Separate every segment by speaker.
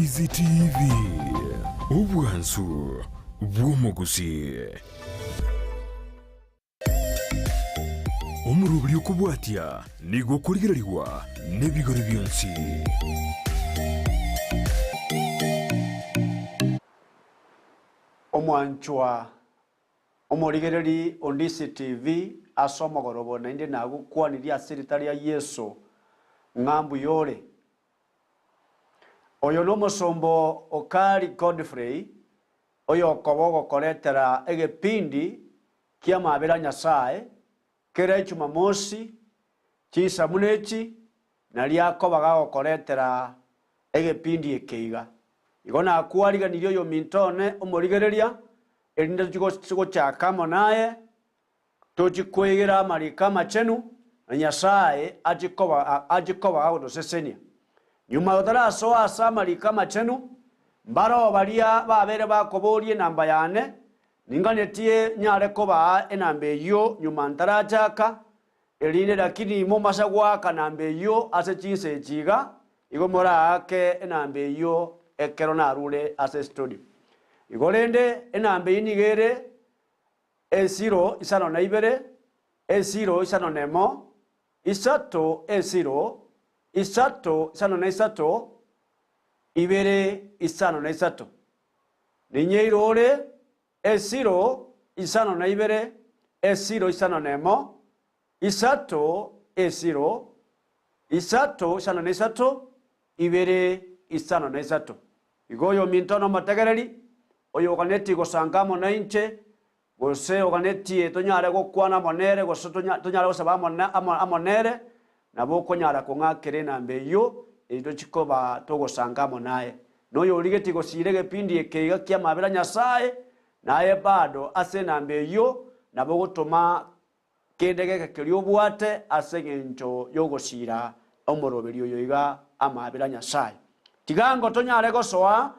Speaker 1: Ondizi TV, obwansu bw'omogusii. Omoroberi okobwatia nigo okorigererigwa nebigori bionsi.
Speaker 2: Omwanchwa Omorigereri o Ndisi TV ase omogoroba naende nagokwanirie ase erita ria Yeso ng'a mbuya ore. Oyo nomosomba o Kari Godfrey oyokoba ogokoretera egepindi ki'amabera a Nyasae kera echumamosi chinsa buna echi nario akoba gagokoretera egepindi eke iga. Igo nakwariganirie oyominto one omorigereria, erinde tochie gochaka amo naye, tochie koegera amariko amachenu, na Nyasae achie koba achie koba agotosesenia. Nyuma totarasoa ase amariko amachenu, mbaroo baria babeire bakoboria enamba yane, ninganetie nyare kobaa enamba eyio nyuma ntarachaka, Erinde lakini momasa goaka namba eyio ase chinsa echi iga, igo moraake enamba eyio ekero narure ase estudio. Igo rende enamba eyio nigo ere esiro isano na ibere, esiro isano na emo, isato esiro, isato isano na isato, ibere isano na isato. Ninyeirore Esiro isano na ibere, esiro isano nemo, isato esiro, isato isano na isato, ibere isano na isato. Igo oyominto nomotegereri, oyoganetie gosanka amo nainche, gose oganetie tonyare gokwana amo nere, gose tonyare gosaba amo amo nere, nabo okonyara kong'akera enamba eyio, erio tochie koba togosanka amo naye. Na oyorigetie gosiira egepindi eke iga ki'amabera a Nyasae, naye bado ase enamba eyio nabo ogotoma kende geke keria obwate ase engencho y'ogosiira omoroberi oyo iga amabera a Nyasae. Tiga ngo tonyare gosoa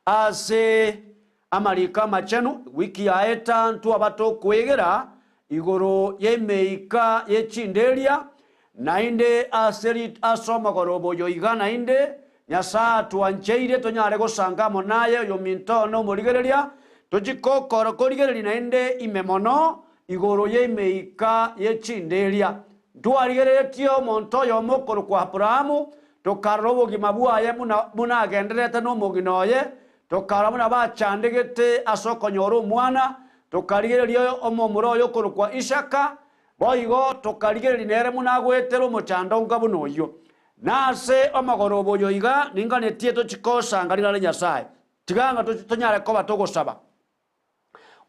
Speaker 2: ase amariko amachenu, wiki yaeta ntwaba tokoegera igoro y'emeika ye chinderia, naende ase rit ase omogoroba oyo iga naende, Nyasae atwancheire tonyare gosanga amo naye oyominto one omorigereria, tochie kokora korigereria naende ime mono igoro y'emeika ye chinderia. Ntwarigereretie omonto oyomo okorokwa Abrahamu, tokarora obogima bwaye buna buna agendererete nomong'ina oye, tokarora buna bachandegete ase okonyora omwana, Tokarigereria omomura oye okorokwa Isaka, boigo tokarigereria nere buna agoetera omochando onga buna oyio. Na ase omogoroba oyo iga ninganetie tochie kosanga ring'ana ria Nyasae, tiga ng'a tonyare koba togosaba.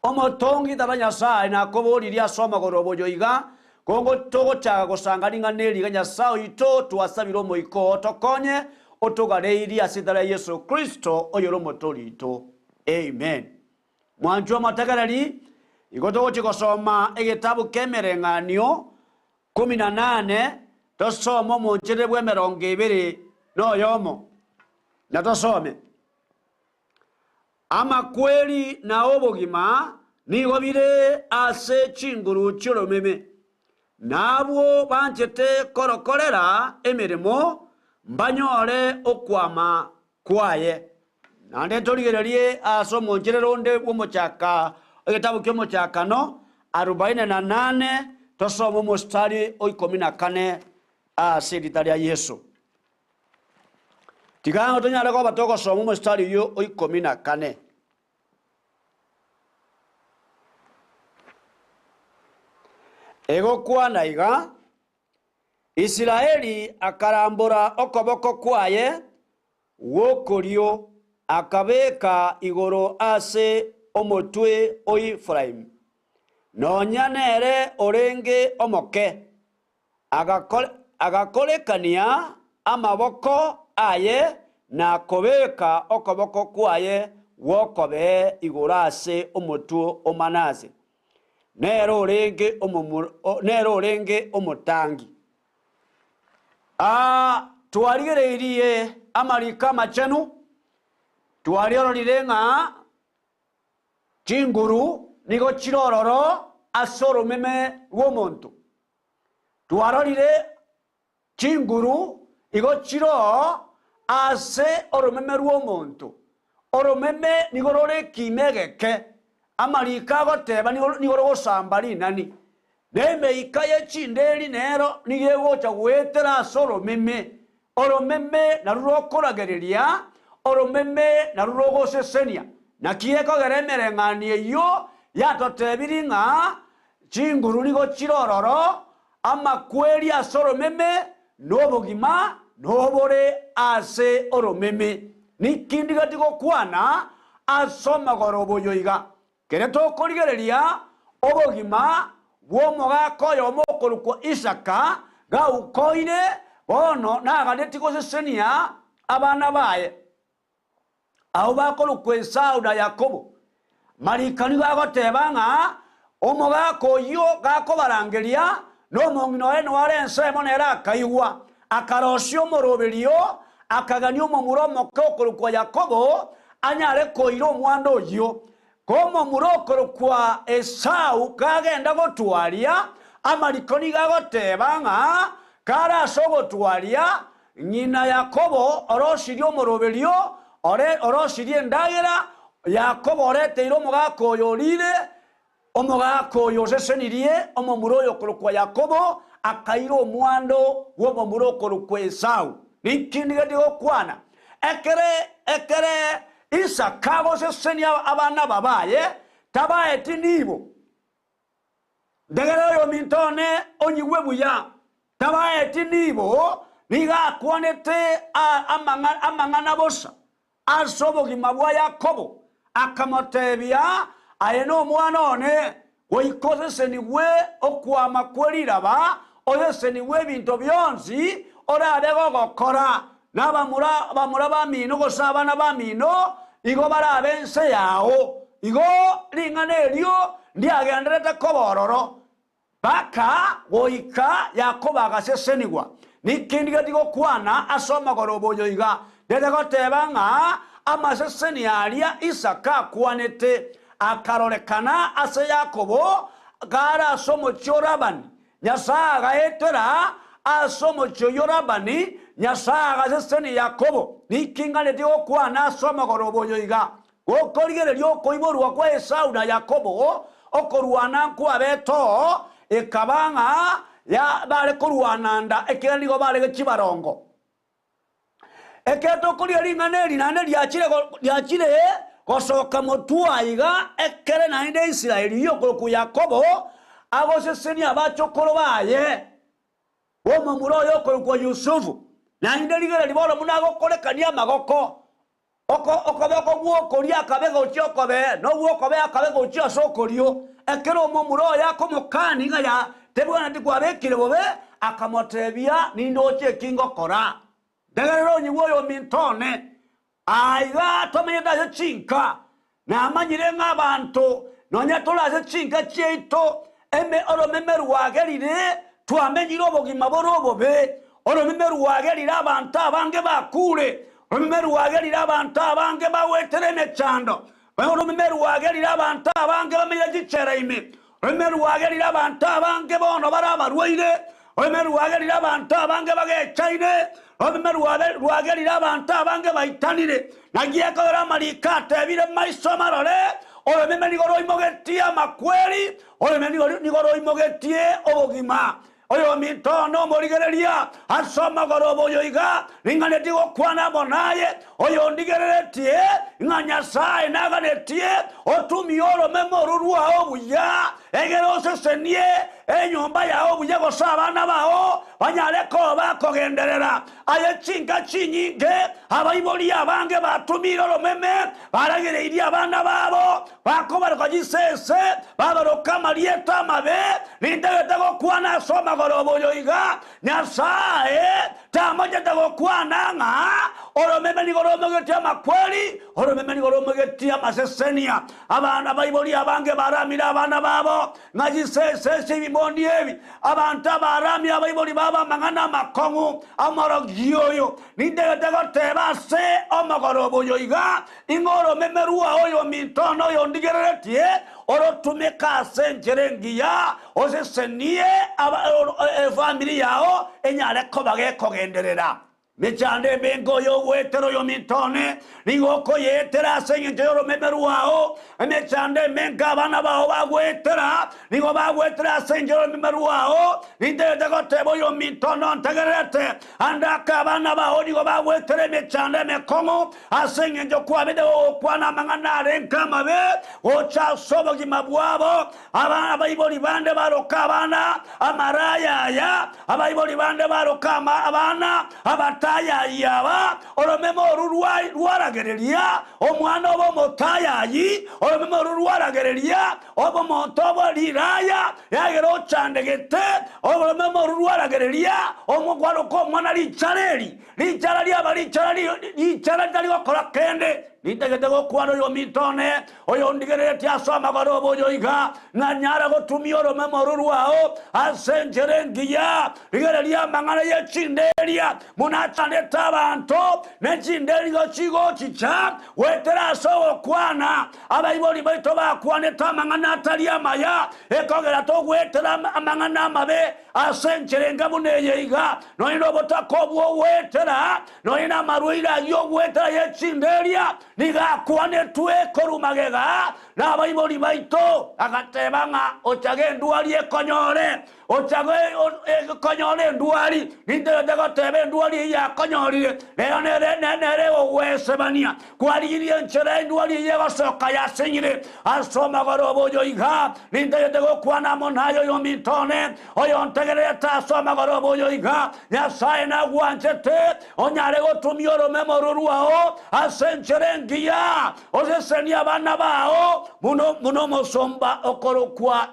Speaker 2: Omotongi tata Nyasae nakoboririe ase omogoroba oyo iga, kongo togochaka gosanga ring'ana eri iga Nyasae oito twasabire Omoika oo otokonye, otogareirie ase erieta ria Yeso Kristo oyore Omotoori oito. Amen. Mwanchwa omotegereri, igo togochia gosoma egetabu ki'Emereng'anio kumi na nane, tosome omonchere bw'emerongo ebere na oyomo, na tosome. Amakweri na obogima nigo bire ase chinguru chi'oromeme, na abwo banchete korokorera emeremo mbanyore okwama kwaye. Naende torigererie ase omoncherero onde bw'omochaka egetabu ki'omochakano arubaini na nane, tosome omositari o ikomi na kane ase erieta ria Yeso. Tiga ng'a tonyare koba togosoma omositari oyio o ikomi na kane. Egokwana iga, Isiraeli akarambora okoboko kwaye gw'okorio, akabeka igoro ase omotwe o Efraimu, nonya nere orenge omoke, agakorekania amaboko aye na kobeka okoboko kwaye gw'okobee igoro ase omotwe o Manase, nere orenge nere orenge omotangi. Aa, twarigereirie amariko amachenu, twariororire ng'a chinguru nigo chire ororo ase oromeme rw'omonto. Twarorire chinguru igo chire oo. Ase oromeme rw'omonto, oromeme nigo rore ekiimo egeke, amariko agoteba nigo rogosamba rinani, na emeika ye chinderi nero nigo egocha goetera ase oromeme. Oromeme narwo rokoragereria, oromeme narwo rogosesenia. Naki ekogera emereng'anio eyio yatotebirie ng'a chinguru nigo chire ororo, Amakweri ase oromeme nobogima nobore ase oromeme. Niki ndigeti gokwana ase omogoroba oyo iga? Kere tokorigereria obogima bw'omogaka oyomo okorokwa Isaka gaukoire, bono naganetie gosesenia abana baye. Abwo bakorokwa Esau na Yakobo. Mariko nigo agoteba ng'a omogaka oyio gakobarangeria, na omong'ina oye noare ensemo nere akaigwa, akarosia omoroberio, akagania omomura omoke okorokwa Yakobo anyare koira omwando oyio. Komomura okorokwa Esau kagenda gotwaria, amariko nigo agoteba ng'a kare ase ogotwaria, Ng'ina Yakobo orosirie omoroberio ore orosirie endagera, Yakobo oreteire omogaka oyo orire, omogaka oyo osesenirie omomura oyo okorokwa Yakobo, akaira omwando bw'omomura okorokwa Esau. Ninki ndigetie gokwana? Ekere ekere Isaka agosesenia abana aba baye, tabaeti nibo. Ntegerere oyominto one onyigwe buya, tabaeti nibo, nigo akwanete amang'ana bosa ase obogima bwa Yakobo, akamotebia, Aye nomwana one, goika osesenigwe okwama kwe riraba, osesenigwe ebinto bionsi orabe gogokora, na abamura bamura bamino gose abana bamino igo barabe ense yao. Igo ring'ana erio ndiagendererete koba ororo mpaka goika Yakobo agasesenigwa. Ninki ndigeti gokwana ase omogoroba oyo iga? Ndete goteba ng'a amaseseni aria Isaka akwanete akarorekana ase Yakobo kare ase omochie o Labani, Nyasae agaetera ase omochie oyio Labani, Nyasae agasesenia Yakobo. Ninki nganetie gokwana ase omogoroba oyo iga? Gokorigereria okoiborwa kwa Esau na Yakobo, okorwana nkwabete oo, ekaba ng'a ya bare korwana nda, ekiagera nigo barege chibarongo. Ekero tokoria ring'ana eri naende riachire riachire gosoka motwe aiga, ekere naende Israeli oyio okorokwa Yakobo agosesenia abachokoro baye, omomura oye okorokwa Yusufu. Naende rigereria bono buna agokorekania amagoko, oko okoboko gw'okoria akabe gochia okobee, na ogw'okobee akabe gochia ase okorio. Ekero omomura oye akomokania ng'a ya tebwenereti kwabekire bobe, akamotebia, Nindoche eki ngokora. Ntegerere onyigwe oyominto one. Aiga tomenyete ase chinka, namanyire ng'a abanto, nonya tore ase chinka chiaito, eme oromeme rwagerire twamenyire obogima bore obobe, oromeme rwagerire abanto abange bakure, oromeme rwagerire abanto abange bagwetere emechando, oromeme rwagerire abanto abange bamenyire chichera ime, oromeme rwagerire abanto abange bono bare abarwaire, oromeme rwagerire abanto abange bagechaine, oromeme rwagerire abanto abange baitanire. Naki ekogera amariko atebire maiso marore, oromeme nigo roimogetie amakweri, oromeme nigo roimogetie obogima. Oyominto one omorigereria ase omogoroba oyo iga, ning'anetie gokwana amo naye, oyondigereretie, ng'a Nyasae naganetie otumie oromeme oro rwao buya, egere osesenie enyomba yao buya gose abana bao banyare koba bakogenderera. Aye chinka chinyinge, abaibori abange batumiire oromeme, baragereirie abana babo, bakobaroka chisese, babaroka amarieta amabe. Nintagete gokwana ase omogoroba oyo iga, Nyasae tamochete gokwana ng'a oromeme nigo romogetie amakweri, oromeme nigo romogetie amasesenia. Abana abaibori abange baramire abana babo ng'a chisese ase ebimondi ebi. Abanto abaramire abaibori babo amang'ana amakong'u amorogi oyo. Nintagete goteba ase omogoroba oyo iga, ing'a oromeme rwao oyominto one oyondigereretie, orotumeke ase enchera engiya, osesenie efamiri yao enyare koba gekogenderera. Mechando emenge oyogoetera oyominto one, nigo okoyeetera ase engencho y'oromeme rwao. Emechando emenge abana bao bagoetera, nigo bagoetera ase engencho y'oromeme rwao. Nintagete goteba oyominto one ontegererete, ande ake abana bao nigo bagoetera emechando emekong'u ase engencho kwabete gogokwana amang'ana arenge amabe gocha ase obogima bwabo. Abaibori bande baroka abana amaraya aya, abaibori bande baroka abana abatayayi aba, oromeme oru rwaragereria omwana obe omotayayi, oromeme oru rwaragereria omonto obe riraya, yagera ochandegete, oromeme oru rwaragereria kwaroka omwana richara eri, Richara riaba richara richara ritari gokora kende. Nintagete gokwana oyominto one, oyondigereretie ase amagoro obo oyo iga, ng'a nyara gotumia oromeme oro rwao ase enchera engiya. Rigereria amang'ana ye chinderia, buna achandete abanto, ne chinderia nigo chigochicha goetera ase ogokwana. Abaibori baito bakwanete amang'ana atari amaya, ekogera togoetera amang'ana amabe Ase enchera enga buna eye iga, nonya nobotaka obwo ogoetera, nonya namarwaire ayio ogoetera ye chinderia, nigo akwanetwe korwa magega nabaibori baito, agateba ng'a ochage endwari ekonyore, ochage ekonyore endwari, nintagete goteba endwari eyio yakonyorire, nero nere nere egogwesebania. Kwarigirie enchera endwari eyio egosoka yasinyire ase omogoroba oyo iga, Nintagete gokwana amo naye oyominto one, oyontegererete ase omogoroba oyo iga. Nyasae nagwanchete onyare gotumia oromeme oro rwao ase enchera engiya, osesenie abana bao buna buna omosomba okorokwa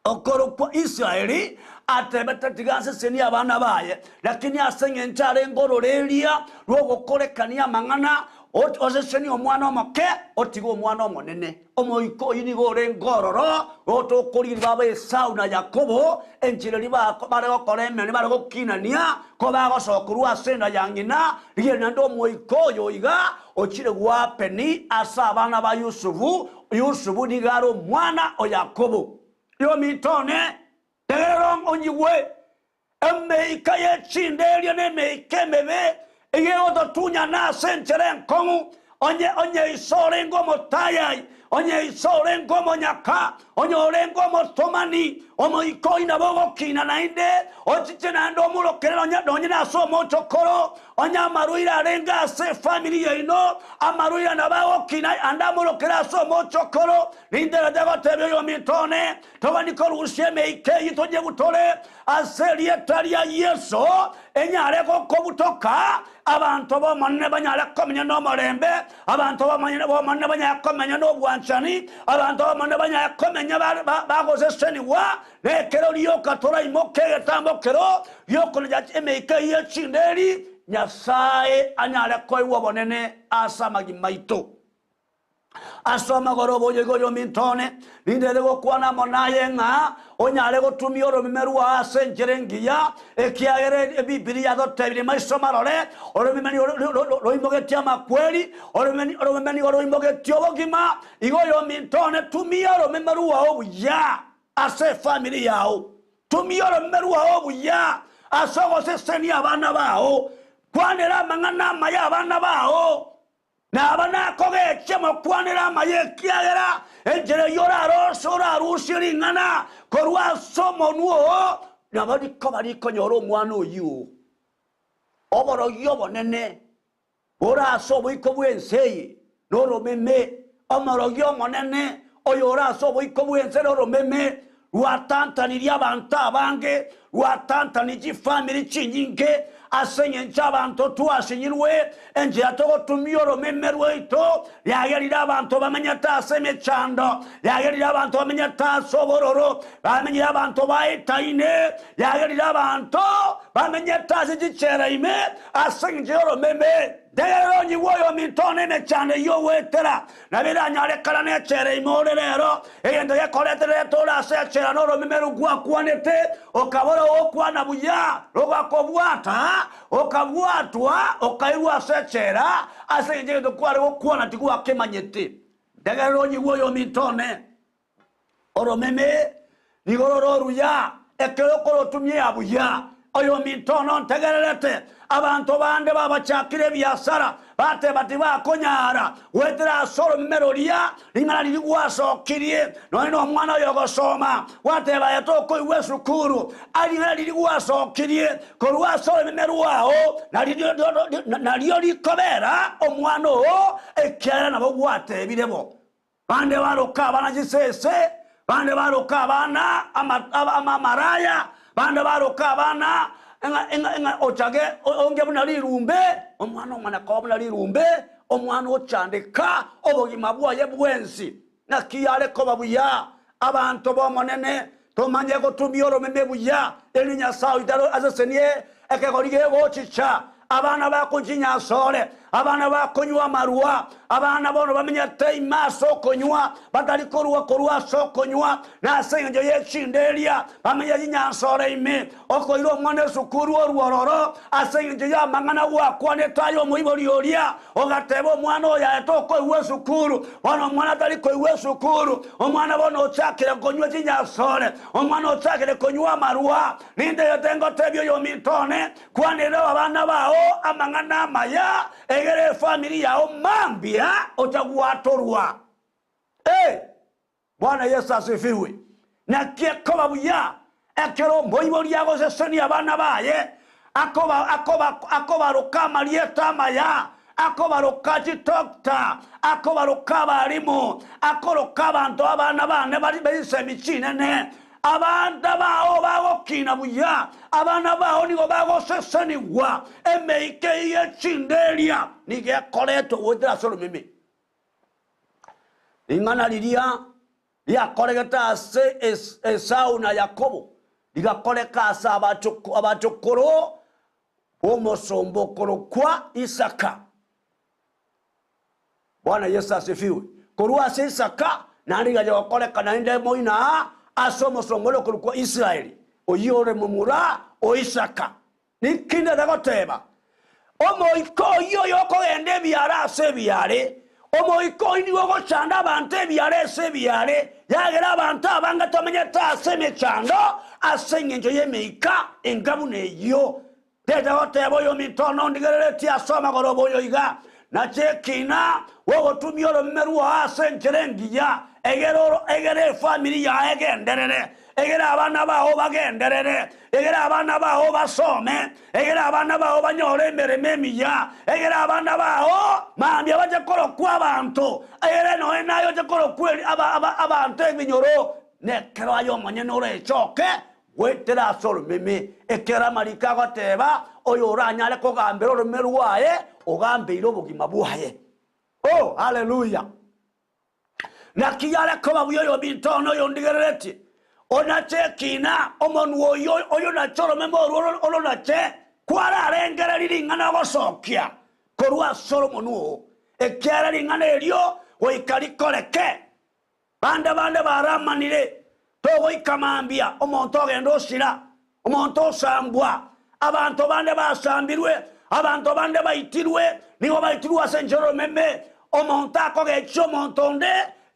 Speaker 2: okorokwa Israeli atebete tiga asesenie abana baye, lakini ase engencho arenge ororeria rw'ogokorekania amang'ana, osesenie omwana omoke, otige omwana omonene. Omoika oyio nigo orenge ororo, gotokorigia baba Esau na Yakobo, enchera eria bare gokora emeremo bare gokinania, ko bagosoka korwa ase enda ya ng'ina, rigereria naende omoika oyo iga ochire goapeni ase abana ba Yusufu, Yusufu nigo are omwana o Yakobo. Yominto one, tegerera onyigwe, Emeika ye chinderia na emeika emebe eyio egototunyana ase enchera enkong'u, onye onye iso orenge omotayai, onye iso orenge omonyaka, onye orenge omotomani, omoika oyio nabo ogokina naende, ochiche naende omorokere nonye nonye nase omochokoro, onye amarwaire arenge ase efamiri yaino, amarwaire nabo agokina ande amorokere ase omochokoro. Ninterete gotebia oyominto one, Togani korusia emeika eyio tonyebutore ase erieta ria Yeso, enyare gokobutoka, abanto b'Omonene banyare komenya nomorembe, abanto b'Omonene banyare komenya nobwanchani, abanto b'Omonene banyare komenya bagosesenigwa, nekero rioka toraimoke egetambo kero giokonacha emeika eyio ye chinderi, Nyasae anyare koegwa obonene ase amagima aito. Ase omogoroba oyo iga oyominto one, nindere gokwana amo naye ng'a onyare gotumia oromeme rwao ase enchera engiya, ekiagera Ebibilia yatotebirie maiso marore, oromeme nigo roimogetie amakweri, oromeme nigo roimogetie obogima. Iga oyominto one, tumia oromeme rwao buya ase efamiri yao. Tumia oromeme rwao buya ase ogosesenia abana bao. Kwanera amang'ana amaya abana bao. Naba nakogechia mokwanere amaya, ekiagera enchera eyio orarose orarusie ring'ana korwa ase omonwa oo, nabo rikoba rikonyora omwana oyio. Oborogi obonene bore ase oboiko bw'ense eye noromeme, omorogi omonene oyore ase oboiko bw'ense noromeme, Rwatantanirie abanto abange, rwatantanirie chifamiri chinyinge, ase engencho abanto twasinyirwe enchera togotumia oromeme rwaito, riagerire abanto bamenyete ase emechando, riagerire abanto bamenyete ase obororo, bamenyire abanto baetaine, riagerire abanto bamenyete ase chichera ime ase engencho y'oromeme. Ntegerera onyigwe oyominto one emechando eyio ogoetera, Nabo eranyarekane nechela ime ore rero, egento gekoretererete ore ase echela noromeme rogwakwanete, okabora ogokwana buya, rogakobwata, okabwatwa, okairwa ase echela, ase engencho egento kware gokwana tigwakemanyete. Ntegerera onyigwe oyominto one. Oromeme nigo rore oruya, ekero okorotumia buya. Oyominto one ontegererete, abanto bande babachakire ebiasara, bateba tibakonyara goetera ase oromeme roria ring'ana riria gwasokirie, nonya nomwana oyo ogosoma, gwateba aye tokoigwa esukuru, aye ring'ana riria gwasokirie korwa ase oromeme rwao, nario rikobera omwana oo, ekiagera nabo gwatebire bo. Bande baroka abana chisese, bande baroka abana amaraya, bande baroka abana ng'a ochage onge buna rirumbe, omwana omana koba buna rirumbe, omwana ochandeka obogima bwaye bwensi. Naki yare koba buya abanto b'Omonene tomanye gotumia oromeme buya, erinde Nyasae oito asesenie ekegori gegochicha, abana bakonywa chinyasore, abana bakonywa amarwa, abana bono bamenyete ime ase okonywa, batari korua korwa ase okonywa, na ase engencho ye chinderia bamenye chinyansore ime. Okoira omwana esukuru orue ororo ase engencho y'amang'ana gwakwanete aye omoibori oria, Ogateba, Omwana oyo aye tokoigwa esukuru. Bono omwana tari koigwa esukuru. Omwana bono ochakire konywa chinyasore. Omwana ochakire konywa amarwa. Nintagete ngotebie oyominto one, kwanera abana bao amang'ana amaya, egere efamiri yao mambia otagwatorwa. Ee! Bwana Yeso asifiwe. Naki ekoba buya ekero omoibori agosesenia abana baye, akoba, akoba, akobaroka amarieta amaya, akobaroka chidoctor, akobaroka abalimu, akoroka abanto abana bane bari bechinsemi chinene. Abanta bao bagokina buya, abana bao nigo bagosesenigwa, emeika eyio ye chinderia nigo ekoretwa goetera ase oromeme. Ring'ana riria riakoregete ase Esau na Yakobo rigakoreka ase abachokoro b'omosomba okorokwa Isaka. Bwana Yeso asifiwe. Korwa ase Isaka naende rigacha gokoreka naende moino aa ase omosomba oria okorokwa Israeli, oyio ore momura o Isaka. Ninki ndete goteba? Omoika oyio oyokogenda ebiaare ase ebiaare, omoika oyio nigo ogochanda abanto ebiaare ase ebiaare, yagera abanto abange tomenyete ase emechando ase engencho y'emeika enga buna eyio. Ndete goteba oyominto one ondigereretie ase amagoroba oyo iga, Nache ekina gogotumia oromeme rwao ase enchera engiya, egere egere efamiri yao egenderere, egere abana bao bagenderere, egere abana bao basome, egere abana bao banyore emeremo emiya, egere abana bao mambia bache korokwa abanto, egere nonya naye oche korokwa abanto ebinyoro, nekero aye omonyene orechoke Goetera ase oromeme, ekero amariko agoteba, Oyo oranyare kogambera oromeme rwaye, ogambeire obogima bwaye. Oh, haleluya! Naki yare koba buya oyominto one oyondigereretie, onache ekina, omonwa oyio oyonache oromeme orwo oronache, kwararengererie ring'ana ogosokia korwa ase oromonwa oo, ekiagera ring'ana erio goika rikoreke. Bande bande baramanire, togoika mambia, omonto ogenda osira, omonto osambwa, abanto bande basambirwe, abanto bande baitirwe, nigo baitirwe ase enchera oromeme, omonto akogechia omonto onde,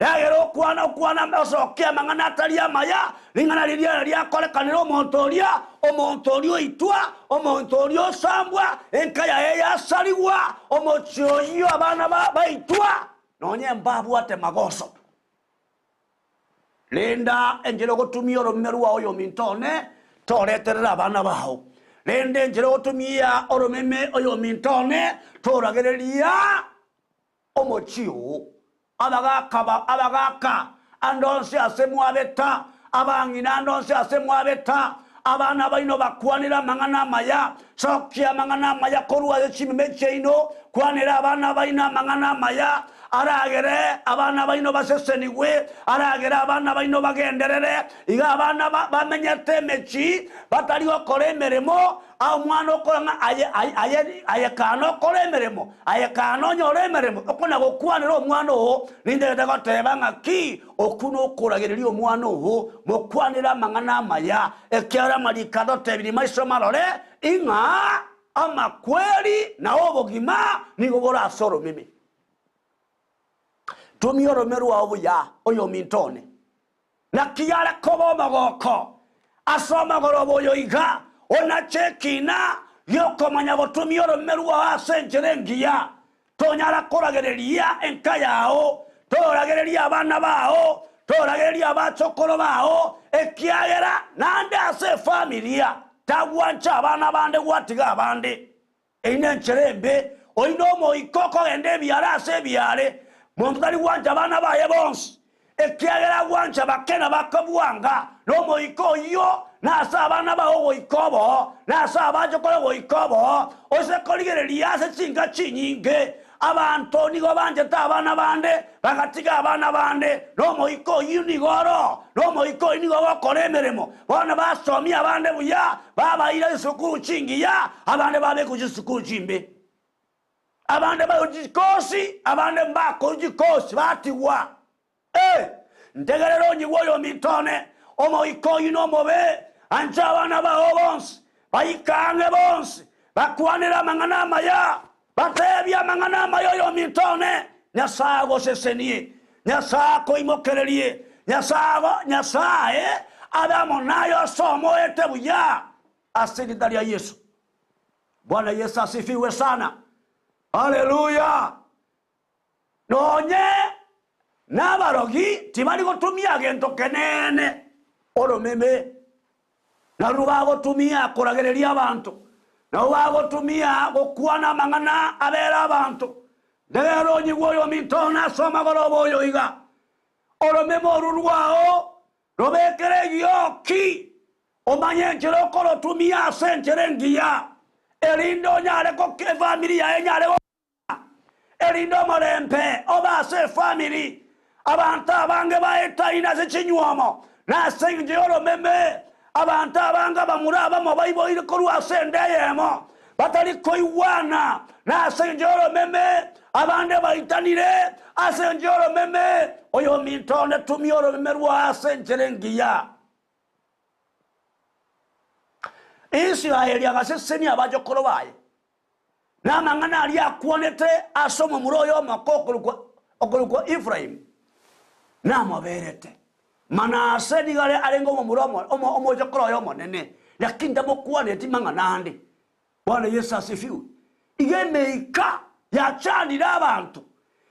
Speaker 2: yagera okwana okwana osokia amang'ana atari amaya, ring'ana riria riakorekanire omonto oria, omonto oria oitwa, omonto oria osambwa, enka yaye yasarigwa, omochie oyio abana baitwa. Nonye mbabwate magoso. Renda enchera ogotumia oromeme rwao oyominto one, toreterere abana bao. Renda enchera ogotumia oromeme oyominto one, toragereria omochie oo. Abagaaka ba abagaaka ande onsi ase mwabeta, abang'ina ande onsi ase mwabeta, abana baino bakwanere amang'ana amaya, Sokia amang'ana amaya korwa ase chimeme chiaino, kwanera abana baino amang'ana amaya, aragere abana baino basesenigwe, aragere abana baino bagenderere. Iga abana bamenyete emechie, batari gokora emeremo, omwana okora ng'a aye, aye, aye kana okore emeremo, aye kana onyore emeremo, okona gokwanera omwana oo, nintagete goteba ng'aki, okwo nokoragereria omwana oo, mokwanere amang'ana amaya, Ekiagera amariko atotebirie maiso marore, ing'a amakweri na obogima nigo bore ase oromeme. Tumia oromeme rwao buya, oyominto one. Naki yare koba omogoko ase omogoroba oyo iga, Onache ekina gi'okomanya gotumia oromeme rwao ase enchera engiya. Tonyara koragereria enka yao, toragereria abana bao, toragereria abachokoro bao, ekiagera naende ase efamilia tagwancha abana bande gwatiga abande. Eyio nenchera embe, oyio nomoika okogenda ebiare ase ebiare, monto tari gwancha abana baye bonsi, ekiagera agwancha bake na bake bwanga, nomoika oyio nase abana bao goika oboo, nase abachokoro goika oboo, ose korigereria ase chinka chinyinge. Abanto nigo banchete abana bande, bagatiga abana bande, nomoika oyio nigo oro, nomoika oyio nigo ogokora emeremo. Bono basomia abande buya, babaira chisukuru chingiya, abande babekwa chisukuru chimbe. Abande bairwe chikosi, abande mbakorwa chikosi, batigwa. Ee, ntegerere onyigwe oyominto one, omoika oyio nomobe, ancha abana bao bonsi, baike ang'e bonsi, bakwanere amang'ana amaya, batebie amang'ana amaya oyominto one, Nyasae agosesenie, Nyasae akoimokererie, Nyasae Nyasae abe amo naye ase omoete buya, ase erieta ria Yeso. Bwana Yesu asifiwe sana. Haleluya! Nonye nabarogi tibari gotumia gento keneene oromeme, narwo bagotumia koragereria abanto, nabo bagotumia gokwana amang'ana abere abanto. Nderero onyigwe oyominto one ase omogoroba oyo iga, oromeme oru rwao robekere egioki, omanye enchera okorotumia ase enchera engiya, erinde onyare efamiri yaye enyare erinde omorembe obe ase efamiri. Abanto abange baetaine ase chinywomo, na ase engencho y'oromeme, abanto abange abamura abamo baiboire korwa ase enda eyemo, batari koigwana, na ase engencho y'oromeme, abande baitanire ase engencho y'oromeme. Oyominto one tumia oromeme rwao ase enchera engiya. Israeli agasesenia abachokoro baye. Na amang'ana aria akwanete ase omomura oye omoke okorokwa okorokwa Efraimu namoberete. Manase nigo are arenge omomura omo omo omochokoro oye omonene, lakini tamokwaneti mang'ana ande. Bwana Yeso asifiwe. Iga emeika yachandire abanto,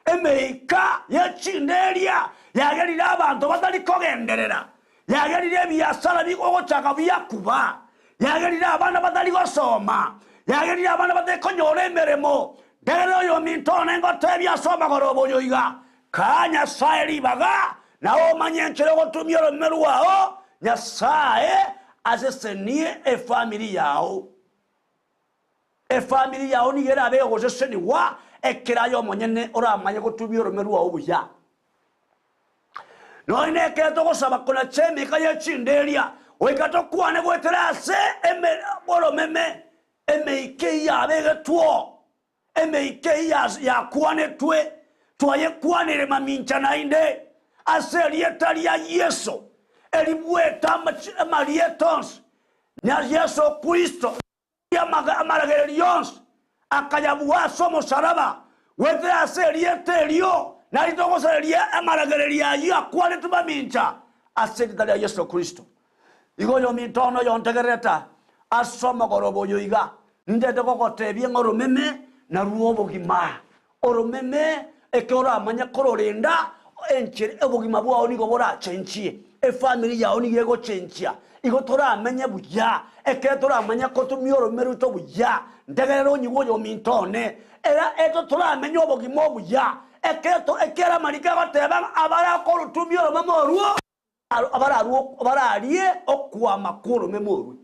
Speaker 2: emeika ye chinderia yagerire abanto batari kogenderera, yagerire ebiasara bigochaka biakuba, yagerire abana batari gosoma, yagerire abana batari konyora emeremo. Ntegerere oyominto one ngotebie ase omogoroba oyo iga, Kaa Nyasae ribaga, na omanye enchera ogotumia oromeme rwao, Nyasae asesenie efamiri yao. Efamiri yao nigo erabe egosesenigwa ekero aye omonyene oramanye gotumia oromeme rwao buya. Nonya nekero togosaba konacha emika ye chinderia, goika tokwane goetera ase eme oromeme emeika eyio yabegetwe oo, emeika eyio yakwanetwe, twayekwanire mamincha naende ase erieta ria Yeso, eribuete amarieta onsi, na Yeso Kristo. Amaragererio onsi akayabua ase omosalaba, goetera ase erieta erio nario togosareria amaragererio ayio akwanetwe mamincha ase erieta ria Yeso Kristo. Igo oyominto one oyontegererete ase omogoroba oyo iga, nintete gogotebia ng'a oromeme narwo obogima. Oromeme, ekero oramanye kororenda enchera, obogima bwao nigo borachenchie, efamiri yao nigo egochenchia, igo toramenye buya, ekero toramanye kotumia oromeme rwaito buya. Ntegerera onyigwe oyominto one, era eto toramenye obogima obuya, ekero to ekero amariko agoteba ng'a abarakorutumia oromeme orwo, abararwo bararie okwama kw'oromeme orwe.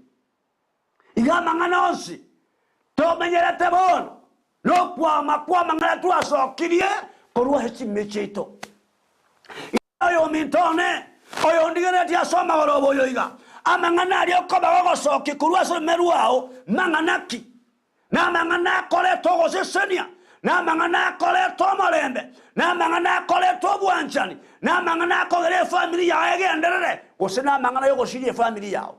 Speaker 2: Iga amang'ana onsi tomenyerete bono nokwama kw'amang'ana twasokirie korwa ase chimeme chiaito. Iga oyominto one, oyondigereretie ase omogoroba oyo iga, amang'ana aria okoba gogosokia korwa ase oromeme rwao mang'ana ki? Namang'ana akoreta ogosesenia, namang'ana akoreta omorembe, namang'ana akoreta obwanchani, namang'ana akogera efamiri yao egenderere, gose namang'ana y'ogosiria efamiri yao.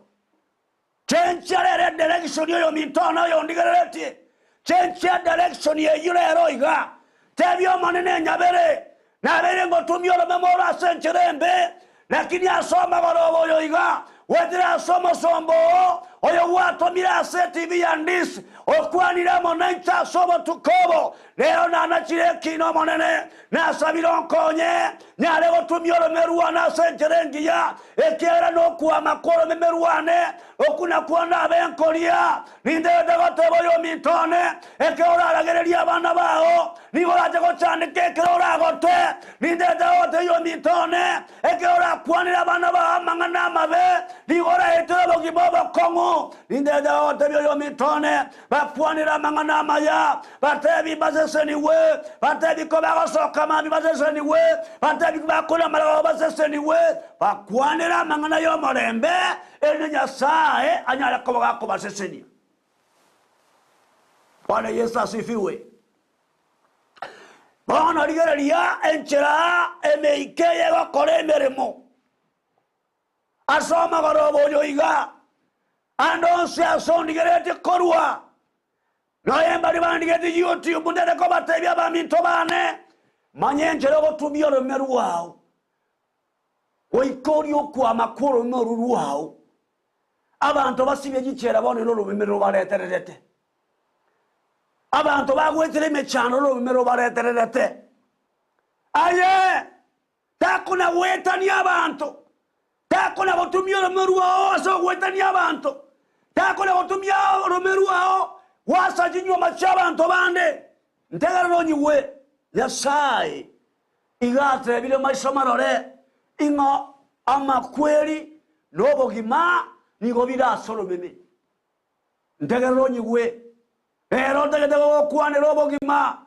Speaker 2: Chenchia rero edirection oyominto one oyondigereretie, chenchia edirection eyio rero iga. Tebia Omonene enyabere, Nabeire ngotumia oromeme oro ase enchera embe, lakini ase omogoroba oyo iga, goetera ase omosomba oo, oyo gwatomire ase etibi ya Ndisi, okwanire amo nainche ase obotuko obo. Rero nanachire ekiina Omonene, nasabire onkonye, nyare gotumia oromeme rwane ase enchera engiya, ekiagera nokwama kw'oromeme rwane, okwo nakwo ndabe nkoria. Nintagete goteba oyominto one, ekero oraragererie abana bao, nigo orache gochandeka ekero oragote. Nintagete gogotebia oyominto one, ekero orakwanere abana bao amang'ana amabe, nigo oraetere obogima obokong'u. Nintagete gogotebia oyominto one, bakwanere amang'ana amaya, batebi mbasesenigwe, batebi kobagosoka mambia basesenigwe, batebi kobakora amaragoba basesenigwe, bakwanere amang'ana y'omorembe, Erinde Nyasae anyare koba gakobasesenia. Bwana Yeso asifiwe. Bono rigereria enchera emeika eye egokora emeremo ase omogoroba oyo iga, ande onsi ase ondigeretie korwa, nonya mbaria bandigetie YouTube, ndere kobatebia abaminto bane, manya enchera ogotumia orome rwao. Goika orie okwama kw'oromeme orwo rwao. Abanto basibie chichela bono noromeme robaretererete. Abanto bagwetire emechando noromeme robaretererete. Aye, takona goetania abanto, takona gotumia oromeme rwao ase ogoetania abanto, takona gotumia oromeme rwao goasa chinyuoma chi'abanto bande. Ntegerere onyigwe, Nyasae Iga atebire maiso marore, ing'o amakweri na obogima nigo bire ase oromeme. Ntegerere onyigwe, ere otagete gogokwanera obogima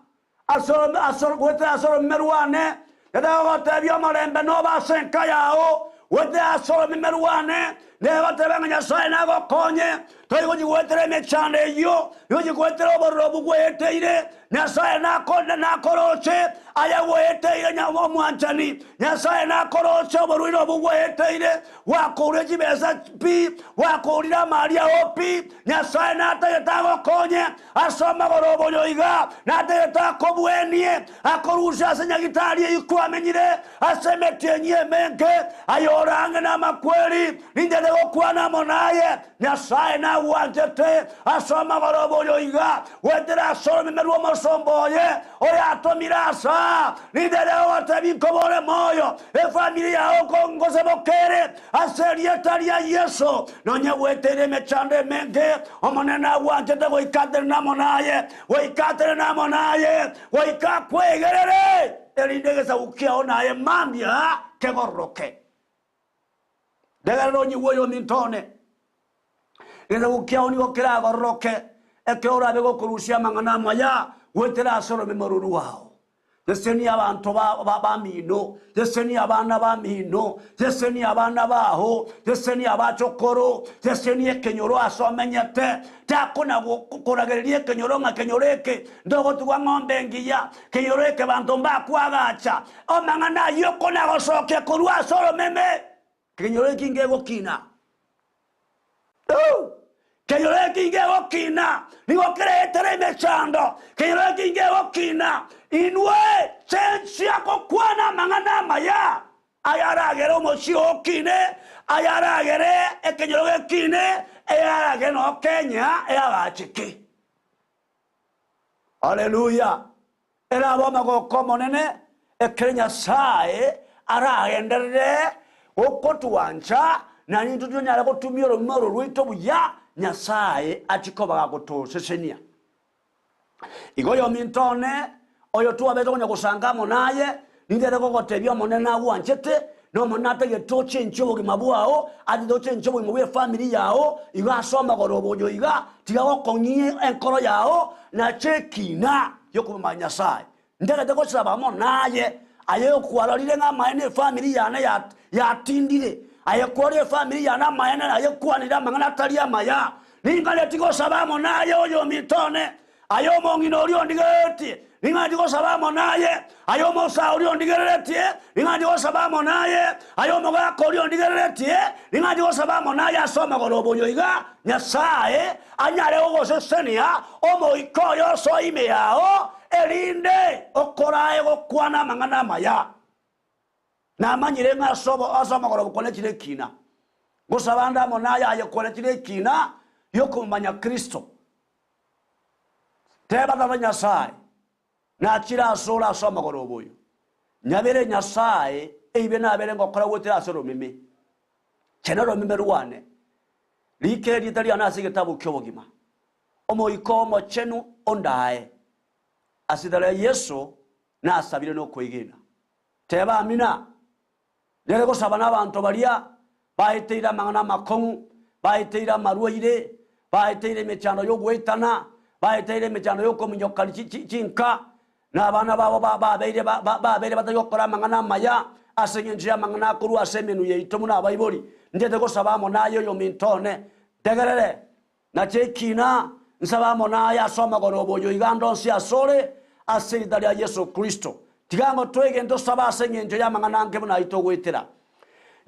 Speaker 2: ase orome ase goetera ase oromeme rwane, nataka gogotebia omorembe nobe ase enka yao, goetera ase oromeme rwane, negoteba ng'a Nyasae nagokonye, tori gochia goetera emechando eyio, nigochia goetera obororo obwo gweeteire, Nyasae nakoroche aya gweeteire omwanchani, Nyasae nakoroche oborwaire obwo gweeteire, gwakourire chibesa pi, gwakourire amari ao pi, Nyasae natagete agokonye ase amagoro oboyo iga, natagete akobwenie, akorusie ase nyagitari eyio kwamenyire, ase emetienyi emenge, aye ore ang'e namakweri, nintete gokwana amo naye. Nyasae nagwanchete ase omogoroba oyo iga, goetera ase oromeme rw'omosomba oye, oyatomire ase aa, rinde rigogotebia nkobore moyo, efamiri yao ngoseboka ere, ase erieta ria Yeso. Nonya gweteire emechando emenge, Omonene nagwanchete goika atenene amo naye, goika atenene amo naye, goika akwegerere, erinde egesaku kiao naye mambia kegororoke. Ntegerere onyigwe oyominto one, egesaku kiao nigo keragororoke, ekero orabe gokorusia amang'ana amaya goetera ase oromeme oro rwao. Sesenia abanto bamino, sesenia abana bamino, sesenia abana bao, sesenia abachokoro, sesenia ekenyoro ase omenyete. Takona koragereria ekenyoro ng'a kenyoro eke ntogotigwa ng'ombe engiya, kenyoro eke banto mbakoagacha. Amang'ana ayio kona-gosokia korwa ase oromeme, kenyoro eki ngegokina. Ooh! Kenyoro eki ngegokina, nigo kereetere emechando. Kenyoro eki ngegokina. Inwe chenchia gokwana amang'ana amaya, ayaragere omochie okine, ayaragere ekenyoro gekine, ayaragere noo Kenya eagacheke. Haleluya! Erabe omogoko omonene ekero Nyasae aragenderere gokotwancha, na intwe tonyare gotumia oromeme oro rwaito buya, Nyasae achie koba gagotosesenia. Igo oyominto one, oyo twabete konya gosanga amo naye, nintete gogotebia Omonene nagwanchete, na Omonene atagete ochenchie obogima bwao, atagete ochenchie obogima bw'efamiri yao, igo ase omogoroba oyo iga, tiga gokong'ia enkoro yao, nache ekina gi'okomomanya Nyasae. Ntagete gosaba amo naye, aye okwarorire ng'a amaene efamiri yane yatindire, aye kwarorire efamiri yane amaene aye kwanire amang'ana atari amaya, ninganeti gosaba amo naye oyominto one, Aye omong'ina oria ondigereretie, ning'anche gosaba amo naye. Aye omosae oria ondigereretie, ning'anche gosaba amo naye. Aye omogaka oria ondigereretie, ning'anche gosaba amo naye ase omogoroba oyo iga, Nyasae anyare gogosesenia omoika oye osoe ime yao, erinde okorae gokwana amang'ana amaya. Namanyire ng'a ase omogoroba kwane chire ekina, gosaba ande amo naye aye kwane chire ekina. y'okomomanya Kristo. Teba Tata Nyasae, nachire asore ase omogoroba oyo, nyabere Nyasae eibe nabere ngokora goetera ase oromeme. Chena oromeme rwane, rika erieta riane ase egetabu ki'obogima. Omoika Omochenu ondaae. Ase erieta ria Yeso nasabire nokoegena. Teba Amina. Nere gosaba nabanto baria baeteire amang'ana amakong'u, baeteire amarwaire, baeteire emechando y'ogoetana, baeteire emechando y'okominyoka chinka, na abana babo babeire babeire batari gokora amang'ana amaya ase engencho y'amang'ana akorwa ase emenwa yaito buna abaibori. Nchete gosaba amo naye oyominto one. Ntegerere, Nache ekina, nsabe amo naye ase omogoroba oyo iga ande onsi asore, ase erieta ria Yeso Kristo. Tiga ngotoe egento sabe ase engencho y'amang'ana ange buna ayio togoetera.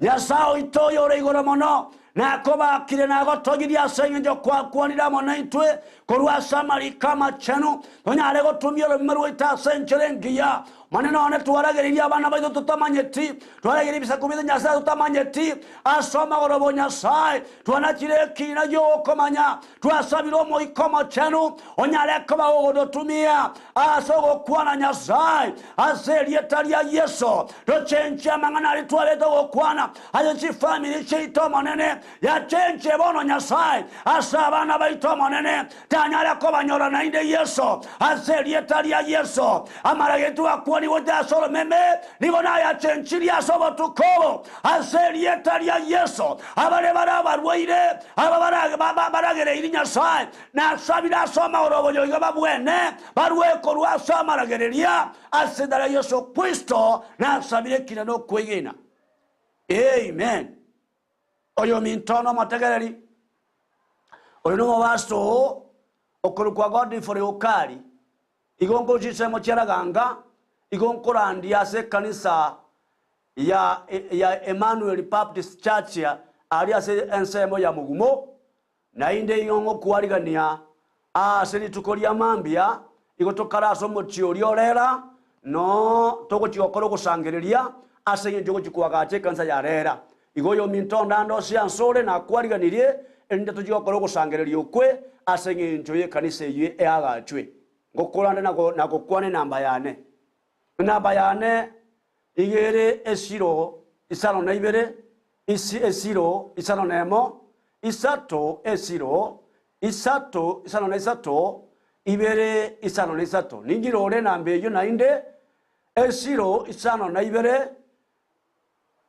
Speaker 2: Nyasae oito oyore igoro mono, nakobakire nagotogirie ase engencho kwakwanire amo naintwe korwa ase amariko amachenu, tonyare gotumia oromeme rwaito ase enchera engiya. Omonene one twaragereirie abana baito totamanyeti, twaragereirie ebisaku biaito Nyasae totamanyeti, ase omogoroba o Nyasae twanachire ekiina gi'okomanya, twasabire Omoika Omochenu onyare koba ogototumia ase ogokwana Nyasae ase erieta ria Yeso. Tochenchie amang'ana aria twabete gokwana ase chifamiri chiaito Omonene, yachenchie bono Nyasae ase abana baito Omonene, Tanyare kobanyora naende Yeso, ase erieta ria Yeso. Amaragetwe akwanigwe ase oromeme nigo nayachenchirie ase obotuko obo, ase erieta ria Yeso. Abare bare abarwaire, aba baragereirie Nyasae, nasabire ase amagoro oboyoigo babwene, barue korwa ase amaragereria, ase erieta ria Yeso Kristo nasabire ekina nokwegena. Amen. Oyominto nomotegereri, oyo nomobasta oo okorokwa Godfrey Okari, igo nkorwa chinsemo chia Raganga, igo nkorandia ase ekanisa ya ya Emmanuel Baptist Church aria ase ensemo ya Mugumo, Naende igo ngokwarigania aase rituko ria mambia, igo tokare ase omochie oria o Rera, noo togochia gokora ogosangereria ase engencho ogochia koagacha ekanisa ya Rera. Igo oyominto onde ande ose ansore nakwariganirie, erinde tochie gokora ogosangereria okwe ase engencho y'ekanisa eyio eagachwe. Ngokorande na gokwana enamba yane. Enamba yane iga ere esiro isano na ibere, isi esiro isano na emo, isato esiro, isato isano na isato, ibere isano na isato. Ninchirore enamba eyio naende, esiro isano na ibere,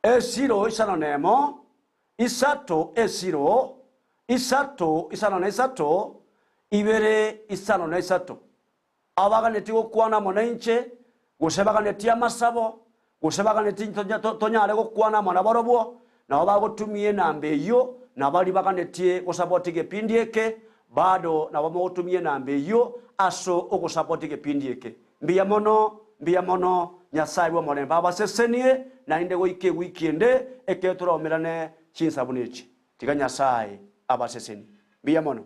Speaker 2: esiro isano na emo, isato esiro, isato isano na isato, ibere isano na isato. Abaganetie gokwana amo nainche, gose baganetie amasabo, gose baganetie tonyare gokwana amo nabarobwo, nabo bagotumia enamba eyio, na baria baganetie gosapota egepindi eke, bado nabo mogotumia enamba eyio ase ogosapota egepindi eke. Mbuya mono, mbuya mono, Nyasae bw'omorembe abasesenie, naende goika ewiki ende, ekero toraumerane chinsa buna echi. Tiga Nyasae abasesenie. Mbuya mono.